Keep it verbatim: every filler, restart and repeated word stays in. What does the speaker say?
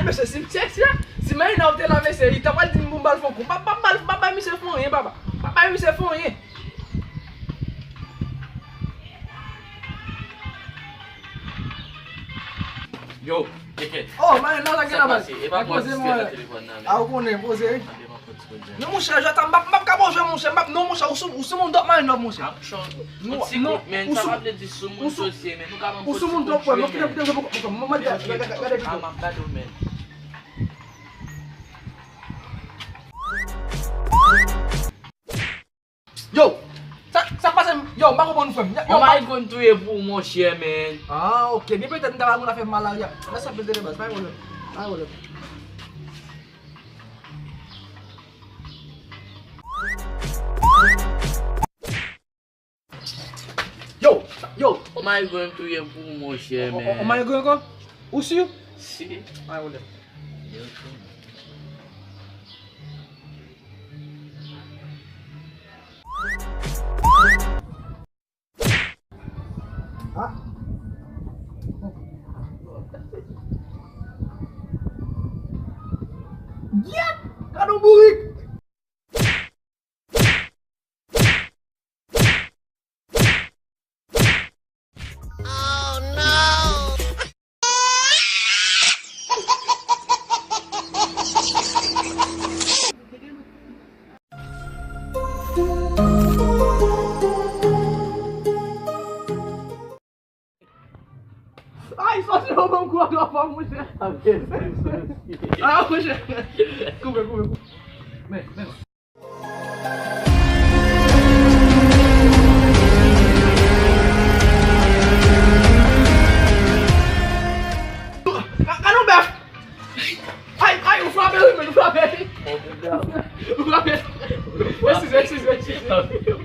Mesye, si m tchèk sa, si Marina ou te la, mesye, li ta pral di m pou m ba l fè yon kou. M p ap, m p ap ba l, m p ap bay misye fè anyen, papa. M p ap bay misye fè anyen. Yo, tcheke. Oh, Marina, sa gen la bal. Sa pase, e pa poze mwen. A, ou konnen, poze, wi. Non, monchè, Jota, m p ap, m p ap ka bon jwe, monchè. M p ap, non, monchè, ou sou, ou sou moun dòk Marina, monchè. M ap chanje. Non, yon ti kout, men sa pa vle di sou moun sosye, men nou ka ban pòt ti kout jwe, men. Ou sou moun dòk, mwen, mwen, gade, gade, gade, gade. A, m ap gade w, men. Yo! Sa, sa pase m? Yo, m pa konprann ou, frè m. Yo, yo, m pa. Omay Gun touye pou ou, monchè, men. Ah, ok. Byen petèt m ta pral moun afè malarya. Lè sa pete de baz, pa gen pwoblèm. Pa gen pwoblèm. Yo, yo. Omay Gun touye pou ou, monchè, men. Omay Gun ankò? Ou si? Si. Pa gen pwoblèm. Ha? Gyèt! Gade yon bourik! Ay, sòsyè yo ban m kou a twa fwa, monchè. Ah, monchè. Koupe, koupe, koupe. Men, men. Ka-, gade yon bèf. Ay, ay, ou frape, wi, men, ou frape. Ou frape. Eskize, eskize, eskize.